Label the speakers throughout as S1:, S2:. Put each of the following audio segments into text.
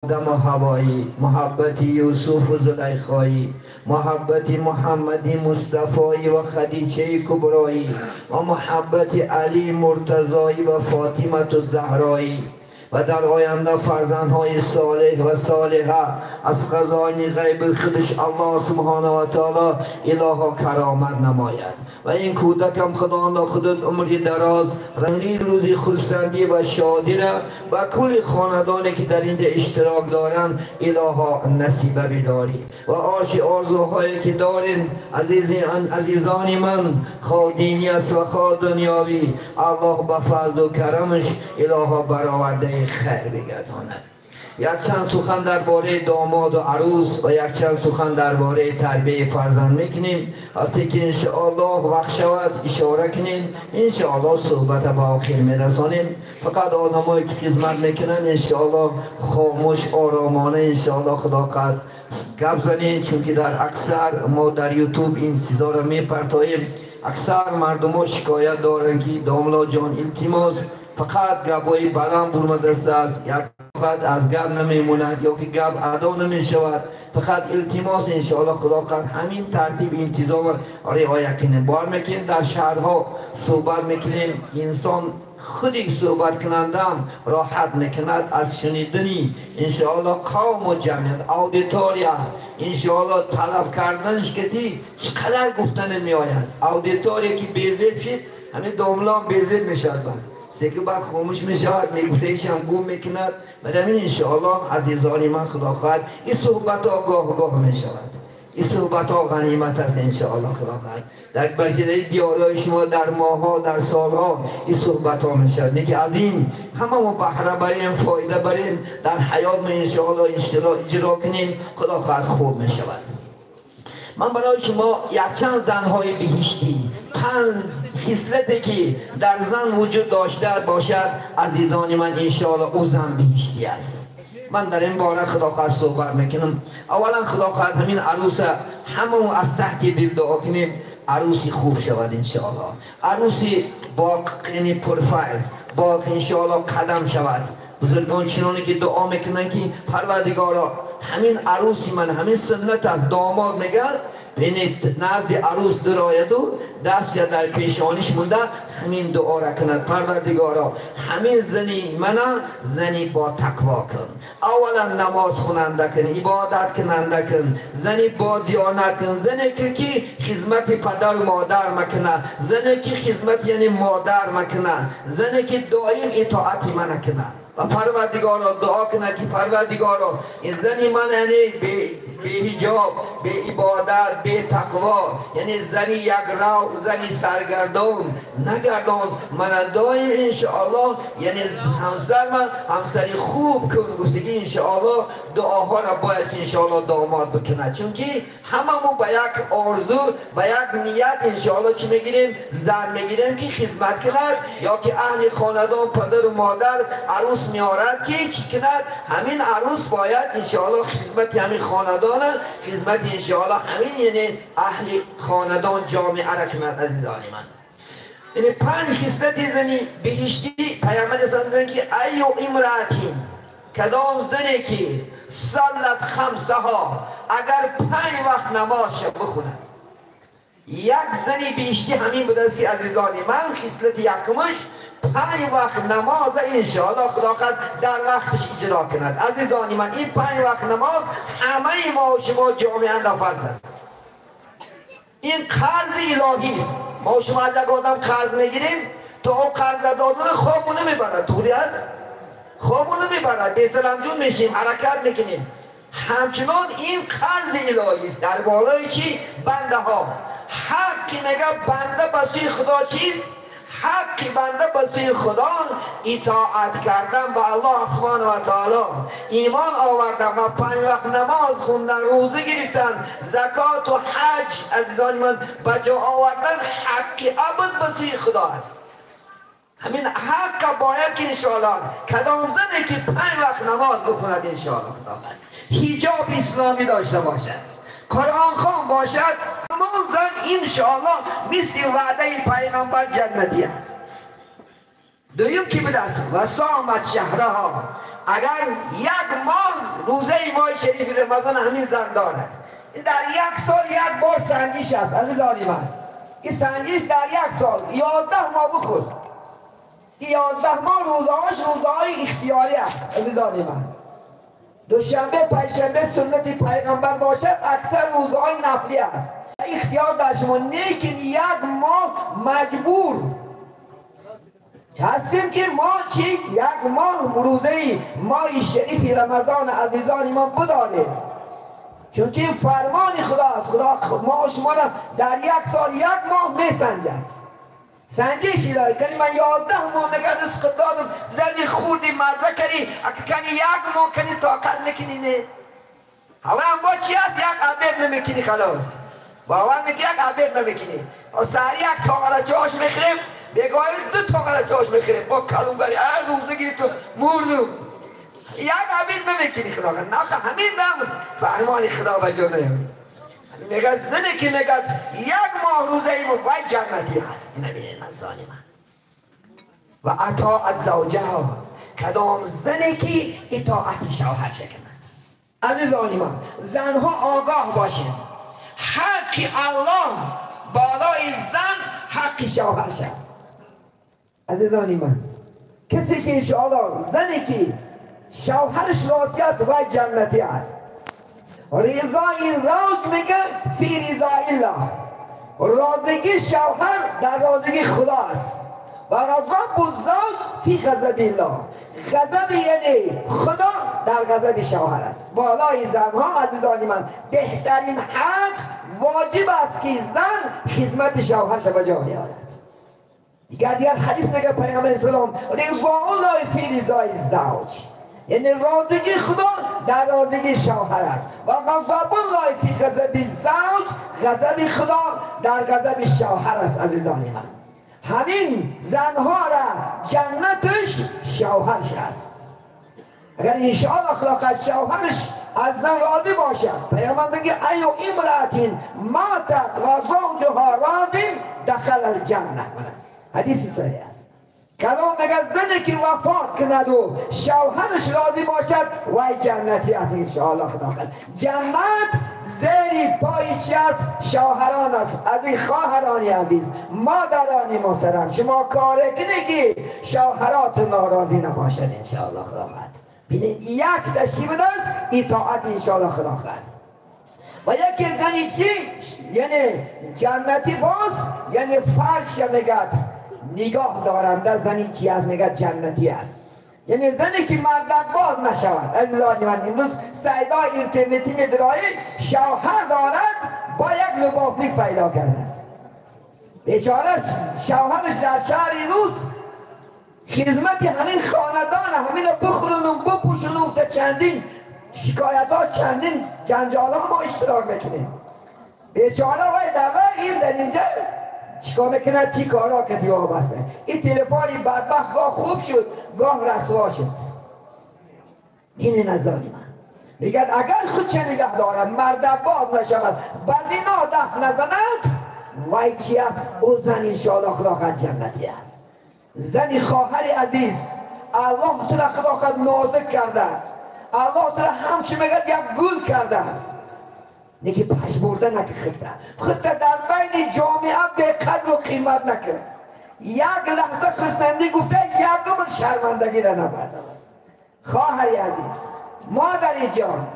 S1: آدم و هوایی، محبت یوسف و زلیخایی، محبت محمد مصطفی و خدیجه کبرایی و محبت علی مرتضایی و فاطمه الزهرایی و در آینده فرزندهای صالح و صالحه از خزائن غیب خودش الله سبحانه و تعالی الها کرامت نماید و این کودکم خداوند خودت عمری دراز، رنگی روزی خرسندی و شادی را و کل خاندانی که در اینجا اشتراک دارند الها نصیبه بداری و آش آرزوهایی که دارین عزیزان من، خواه دینی است و خواه دنیاوی، الله به فضل و کرمش الها برآورده خیر بگرداند. یک چند سخن درباره داماد و عروس و یک چند سخن درباره تربیه فرزند میکنیم. وقتی که انشاءالله وقت شود اشاره کنیم، انشاءالله صحبت به آخر میرسانیم. فقط آدمایی که خدمت میکنن انشاءالله خاموش آرامانه انشاءالله خدا قد گپ زنین، چون که در اکثر ما در یوتیوب این چیزا را میپرتاییم. اکثر مردم ها شکایت دارن که داملا جان التماس فقط گپای بلند برمده است، یک فقط از گپ نمیموند یا که گپ ادا نمیشود. فقط التماس انشاءالله خدا قد همین ترتیب انتظام رعایت کنیم. بار میکنیم در شهرها صحبت میکنیم، انسان خودی صحبت کنندم راحت میکند از شنیدنی انشاءالله قوم و جمعیت اودیتوریا انشاءالله طلب کردنش که چقدر گفتن میآید. اودیتوریا که بیزیب شد همین داملان بیزیب میشد، سکه بعد خاموش میشود، میگفته ایشم گم میکند. برای انشاءالله عزیزانی من خدا خواهد این صحبت ها گاه گاه میشود، این صحبت ها غنیمت است انشاءالله خدا خواهد. در بلکه در دیارهای شما در ماها در سالها این صحبت ها میشود. نه که از این همه ما بهره بریم، فایده بریم در حیات ما انشاءالله اجرا کنیم، خدا خواهد خوب میشود. من برای شما یک چند زنهای بهشتی، پنج خصلتی که در زن وجود داشته باشد عزیزان من انشاءالله او زن بهشتی است. من در این باره خدا خواهد صحبت میکنم. اولا خدا خواهد همین عروس همون از تحت دل دعا کنیم عروسی خوب شود انشاءالله، عروسی با یعنی پرفیض با انشاءالله قدم شود. بزرگان چنانی که دعا میکنن که پروردگارا همین عروسی من همین سنت از داماد میگن بینید نزد عروس درآید و دست در پیشانیش مونده همین دعا را کند پروردگارا همین زنی من زنی با تقوا کن، اولا نماز خوننده کن، عبادت کننده کن، زنی با دیانت کن، زنی که خدمت پدر و مادر مکنه، زنی که خدمت یعنی مادر مکنه، زنی که دائم اطاعت من کنه و پروردگارا دعا کنه که پروردگارا این زنی من یعنی بی حجاب، بی عبادت، بی تقوا، یعنی زنی یک رو، زنی سرگردان نگردان من دایم انشاءالله یعنی همسر من همسری خوب کن. گفتگی انشاءالله دعاها را باید که انشاءالله داماد بکنه، چون که هممون با یک آرزو با یک نیت انشاءالله چی میگیریم؟ زن میگیریم که خدمت کند یا که اهل خاندان پدر و مادر عروس میارد که چی کند؟ همین عروس باید انشاءالله خدمت همین خاندان، خدمت انشاءالله همین یعنی اهل خاندان جامعه را کند. عزیزان من یعنی پنج خصلت زنی بهشتی پیامبر اسلام میگن که ایو امرأتین، کدام زنی که صلت خمسها، اگر پنج وقت نماز بخوند. یک زنی بهشتی همین بوده است که عزیزان من خصلت یکمش پنج وقت نماز انشاءالله خدا خواهد در وقتش اجرا کند. عزیزان من این پنج وقت نماز همه ما و شما جامعه در فرض است، این قرض الهی است. ما و شما از یک آدم قرض میگیریم تا او قرض دادن خوابو نمیبرد، طوری است خوابو نمیبرد، به سلام جون میشیم، حرکت میکنیم. همچنان این قرض الهی است در بالای چی؟ بنده ها. حقی میگه بنده به سوی خدا چیست؟ حق بنده به سوی خدا اطاعت کردن به الله سبحانه و تعالی، ایمان آوردن و پنج وقت نماز خوندن، روزه گرفتن، زکات و حج عزیزان من به جا آوردن، حق عبد به سوی خدا است. همین حق باید که انشاءالله کدام زنی که پنج وقت نماز بخوند انشاءالله خداوند حجاب اسلامی داشته باشد، قرآن خوان باشد، همان زن انشاءالله مثل وعده پیغمبر جنتی است. دویم کی بوده است؟ و صامت شهرها، اگر یک ماه روزه ماه شریف رمضان همین زن دارد، در یک سال یک بار سنجش است. عزیزان من، این سنجش در یک سال 11 ماه بخور، 11 ماه روزهاش روزهای اختیاری است. عزیزان من، دوشنبه پنجشنبه سنت پیغمبر باشد، اکثر روزهای نفلی است، اختیار در شما. لیکن یک ماه مجبور هستیم که ما چی؟ یک ماه روزه ماه شریف رمضان عزیزان ما بداریم، چون که فرمان خدا است. خدا ما شما را در یک سال یک ماه میسنجد، سنجش الهی کنی. من 11 ماه میگه رزق دادم، زدی خوردی مزه کردی، اگه کنی یک ماه کنی طاقت میکنی نه. هوا هم با چی هست؟ یک عبید نمیکنی خلاص، باور میکنی یک عبید نمیکنی. و سری یک طاقت چاش میخریم، بگاهی دو طاقت چاش میخریم با کلونگری هر روزه گیری تو مردم یک عبید نمیکنی. خدا نه همین دم فرمان خدا به جا نیاری. میگه زنی که میگه یک ماه روزه ای بود وای جنتی هست. اینه بینید از من و اطاعت زوجها، کدام زنی که اطاعت شوهر شکند. عزیزان من، زنها آگاه باشین، حق الله بالای زن حق شوهرش است. عزیزان من، کسی که انشاءالله زنی که شوهرش راضی است وای جنتی است. رضای زوج میگه فی رضای الله، راضیگی شوهر در راضیگی خدا است. و غضب زوج فی غضب الله، غضب یعنی خدا در غضب شوهر است. بالای زنها عزیزان من بهترین حق واجب است که زن خدمت شوهرش به جا بیاورد. دیگر حدیث میگه پیغمبر اسلام رضا الله فی رضای زوج، یعنی راضیگی خدا در راضیگی شوهر است. و غضب الله فی غضب زوج، غضب خدا در غضب شوهر است. عزیزان من، همین زنها را جنتش شوهرش است. اگر انشاءالله خدا شوهرش از زن راضی باشد، پیغمبر میگه ایو امرأة ماتت و زوجها راض دخل الجنه، حدیث صحیح است. کلام میگه زنی که وفات کند و شوهرش راضی باشد وای جنتی است انشاءالله خدا خیر. جنت زیر پای چی است؟ شوهران است. از این خواهران عزیز، مادران محترم، شما کار کنید که شوهرات ناراضی نباشد انشاءالله خدا خیر. ببینید یک تشریف است اطاعت انشاءالله خدا خیر. و یکی زنی چی؟ یعنی جنتی باز، یعنی فرش میگه نگاه دارنده زنی چی است؟ میگه جنتی است. یعنی زنی که مردک باز نشود. عزیزان من، امروز سایدهای اینترنتی میدرایی شوهر دارد با یک لبافلیک پیدا کرده است. بیچاره شوهرش در شهر روس خدمت همین خاندان همین رو بخورن و بپوشن و تا چندین شکایت ها چندین جنجال ها ما اشتراک میکنیم. بیچاره وای دوه این در اینجا چیکار میکنه؟ چی کارا که دیوار بسته. این تلفنی بدبخت گاه خوب شد گاه رسوا شد. این نزانی من میگن اگر خود چه نگه دارد مرد باز نشود بزینا دست نزند وای چی است؟ او زن انشاءالله خدا خود جنتی است. زنی خواهر عزیز، الله تو را خدا خود نازک کرده است، الله تو را همچی میگه یک گل کرده است. نکی پشمرده نکه، خودت در بین جامعه به قدر و قیمت نکه. یک لحظه خرسندی گفته یک عمر شرمندگی را نبردار. خواهر عزیز، مادر جان،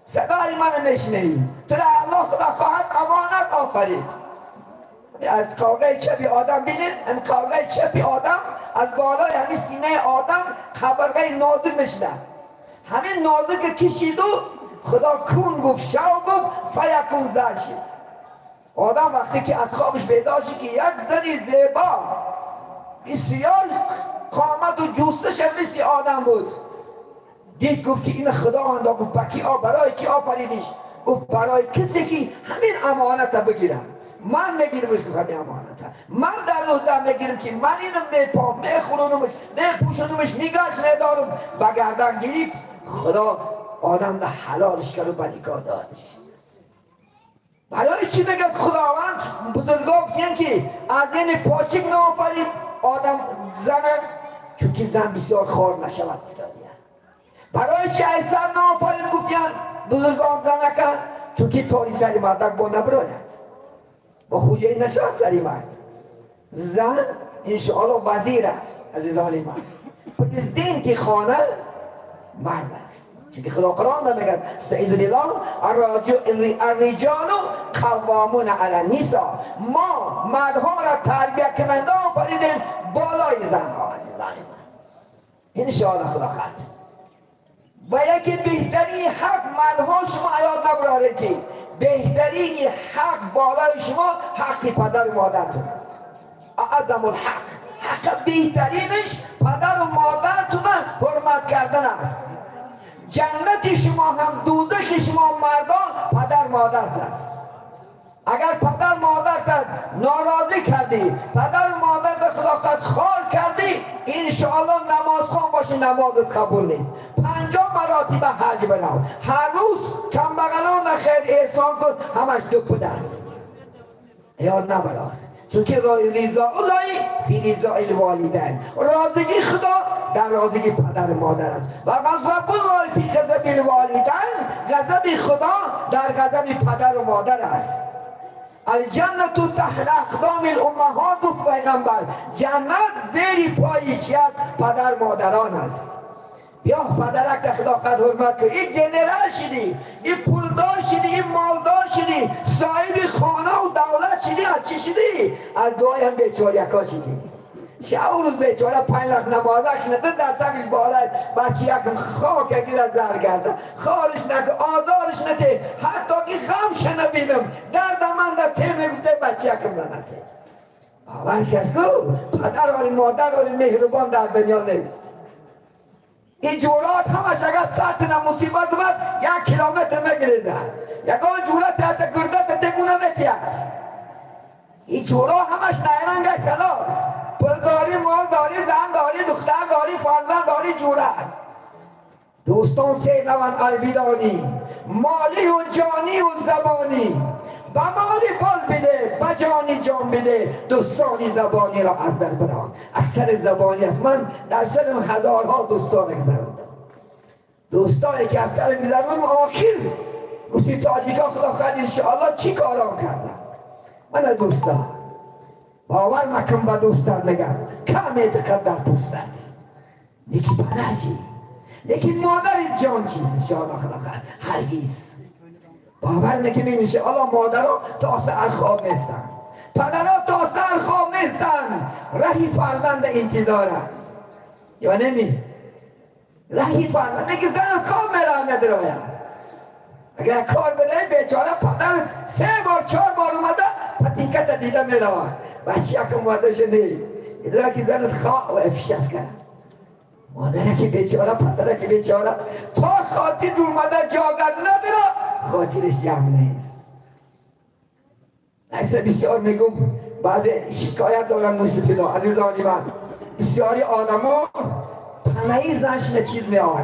S1: صدای من میشنوی، تو را الله خدا خواهد امانت آفرید. از قابقه چپی آدم بینید، این قابقه چپی آدم از بالای همین سینه آدم قبرغه نازک میشنه است. همین نازک کشید و خدا کون گفت، شو گفت، فیکون زن شد. آدم وقتی که از خوابش بیدار شد که یک زنی زیبا بسیار قامت و جوستش مثل آدم بود، دید گفت که این خدا آندا. گفت بکی برای کی آفریدیش؟ گفت برای کسی که همین امانت بگیرم. من میگیرمش، گفت همین امانت من در عهده میگیرم که من اینو میپام، میخورونمش، میپوشونمش، نگاش میدارم. به گردن گرفت، خدا آدم ده حلالش کرد و به نگاه دادش. برای چی میگه خداوند بزرگا گفتن که از این پاچک نآفرید آدم زنه، چون که زن بسیار خوار نشود. برای چی ایسر نآفرید گفتین بزرگان زنکن؟ چون که تاری سری مردک با نبراید، با خوجه نشد سری مرد. زن انشاءالله وزیر است عزیزان من، پرزیدنت خانه مرد است. چون که خدا قرآن میگه استعیذ بالله الرجال قوامون علی النساء. ما مردها را تربیت کننده آفریدیم بالای زنها عزیزان من. انشاءالله خدا خد و یکی بهترین حق مردها شما یاد نبراره که بهترین حق بالای شما حق پدر و مادرتون است. اعظم الحق، حق بهترینش پدر و مادرتون حرمت کردن است. جنت شما هم دوزخ شما مردان پدر مادرت است. اگر پدر مادرت ناراضی کردی، پدر مادرت خدا خار کردی، انشاءالله نماز خوان باشی نمازت قبول نیست. 50 مراتب حج برو، هر روز کم بغلان خیر احسان کن، همش دو است. یاد نبرار، چون که رضا الله فی رضا الوالدین، راضیگی خدا در راضیگی پدر و مادر است. و غضب الله فی غضب الوالدین، غضب خدا در غضب پدر و مادر است. الجنة تحت اقدام الامهات گفت پیغمبر، جنت زیر پای چی است؟ پدر مادران است. بیا پدرک خدا خد حرمت کن. این جنرال شدی، این پولدار شدی، این مالدار شدی، صاحب خانه و دولت شدی، از چی شدی؟ از دعای هم بیچاره یکا شدی. شب و روز بیچاره 5 وقت نمازش نده، دستکش بالای بچه یکم خاک یکی را زر کرده، خارش نکه، آزارش نده، حتی که غمش نبینم، درد من در ته میگفته بچه یکم را نده. باور کس کو پدر آری مادر آری مهربان در دنیا نیست. این جورات همش اگر سطح مصیبت اومد 1 کیلومتر میگریزن، یکان جورات حتی گرده تکونه متی است. این جورا همش نیرنگ خلاص، پول داری، مال داری، زن داری، دختر داری، فرزند داری، جوره است. دوستان سه نوان البیدانی، مالی و جانی و زبانی. به مالی پول بده، به جانی جان بده، دوستانی زبانی را از در بران. اکثر زبانی است. من در سرم هزارها دوستان گذراندم، دوستانی که از سرم گذراندم آخر گفتی تاجیکا خدا خیر انشاءالله چی کارام کردن. من دوستان باور مکن به دوستان میگم کم اعتقاد در پوست است. یکی پدر چی، یکی مادر جان چی، انشاءالله خدا خیر هرگز باور نکنید. انشاءالله مادرها تا سحر خواب نیستن، پدرها تا سحر خواب نیستن، رهی فرزند انتظارن یا نمی رهی فرزند که زن خواب میرم ندرایم. اگر کار بده بیچاره پدر 3 بار 4 بار اومده پتینکت دیده میروند، بچه یکم اومده شده ادراکی زنت خواه و افشست کرد. مادرکی بیچاره پدرکی بیچاره تا خاطر دور اومده جاگت نداره، خاطرش جمع نیست. ایسا بسیار میگم بعضی شکایت دارن موسیقی عزیزانی من، بسیاری آدم ها پنهی زنش چیز می آورد.